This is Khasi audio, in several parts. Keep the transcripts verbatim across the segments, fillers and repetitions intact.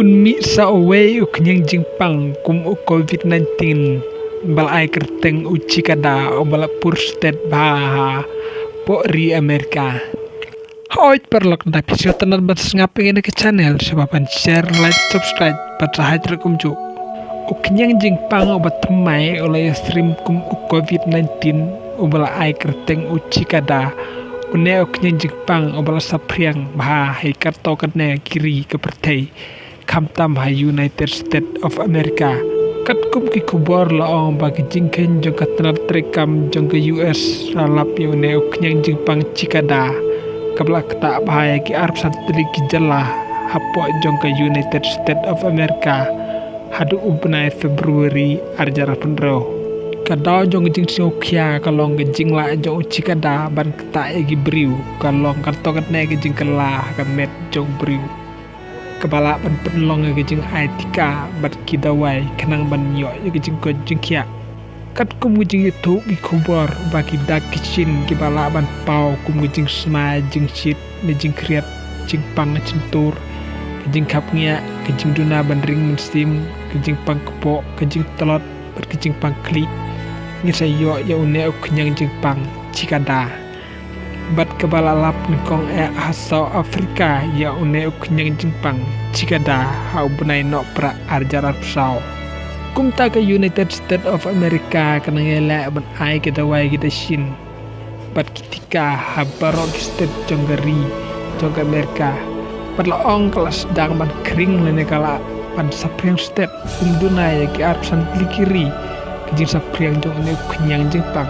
Un mih sa uwei u khñiang jingpang kum u covid nineteen ba la ai kyrteng u Chikada, u ba la pur stet bha hapoh ri Amerika. Hooid paralok, da phi sngewtynnat ban sngap ïa kane ka channel, sngewbha ban share, like, subscribe bad sa hait ruh kumjuh. U khñiang jingpang u ba thymmai u la ïa stream kum u covid nineteen u ba la ai kyrteng u Chikada. Une u khñiang jingpang u ba la saphriang bha ha katto katne ki ri ka pyrthei, khamtam ha United States of America. Katkum ki khubor la ong ba ki jingkheiñ jong ka tnat treikam jong ka U S la lap ïa une u khñiang jingpang Chikada, kaba la ktah bha ïa ki arphew san tylli ki jylla hapoh jong ka United States of America haduh u bnai February arhajar arphew hynriew. Ka daw jong ka jingsngewkhia ka long ka jinglah jong u Chikada ban ktah ïa ki briew ka long katto katne ka jingkylla ha ka met jong u briew, kaba lah ban pynlong ïa ka jingai tika bad ki dawai khnang ban ïoh ïa ka jingkoit jingkhiah. Katkum ka jingïathuh ki khubor ba ki dak ki shin kiba lah ban paw kum ka jingsmai, jingshit ne jingkhriat, jingpang shyntur, ka jingkhap ngiah, ka jingduna ban ring mynsiem, ka jingpang kpoh, ka jingtlot bad ka jingpang khlieh, ngin sa ïoh ïa une u khñiang jingpang Chikada. Bad kaba la lap nyngkong eh ha South Africa ïa une u khñiang jingpang Chikada ha u bnai Nohprah arhajar arphew saw. Kumta ka United States of America ka nang ïaleh ban ai ki dawai ki dashin bad ki tika ha baroh ki stet jong ka ri jong ka Amerika. Bad la ong ka la sdang ban khring lane ka lah ban saphriang stet kum duna ïa ki arphew san tylli ki ri ka jingsaphriang jong une u khñiang jingpang.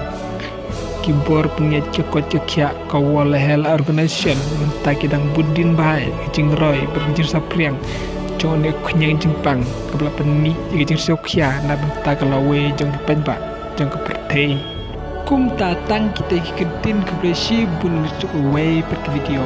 Ki bor pynïaid ka koit ka khiah ka World Health Organization mynta ki dang bud dien bha ïa ka jingroi bad ka jingsaphriang jong une u khñiang jingpang, kaba la pynmih ïa ka jingsngewkhia na bynta ka lawei jong ki paidbah jong ka pyrthei. Kumta tang kita ki kyntien khublei shibun, ngin sa ïakynduh ïa ka video.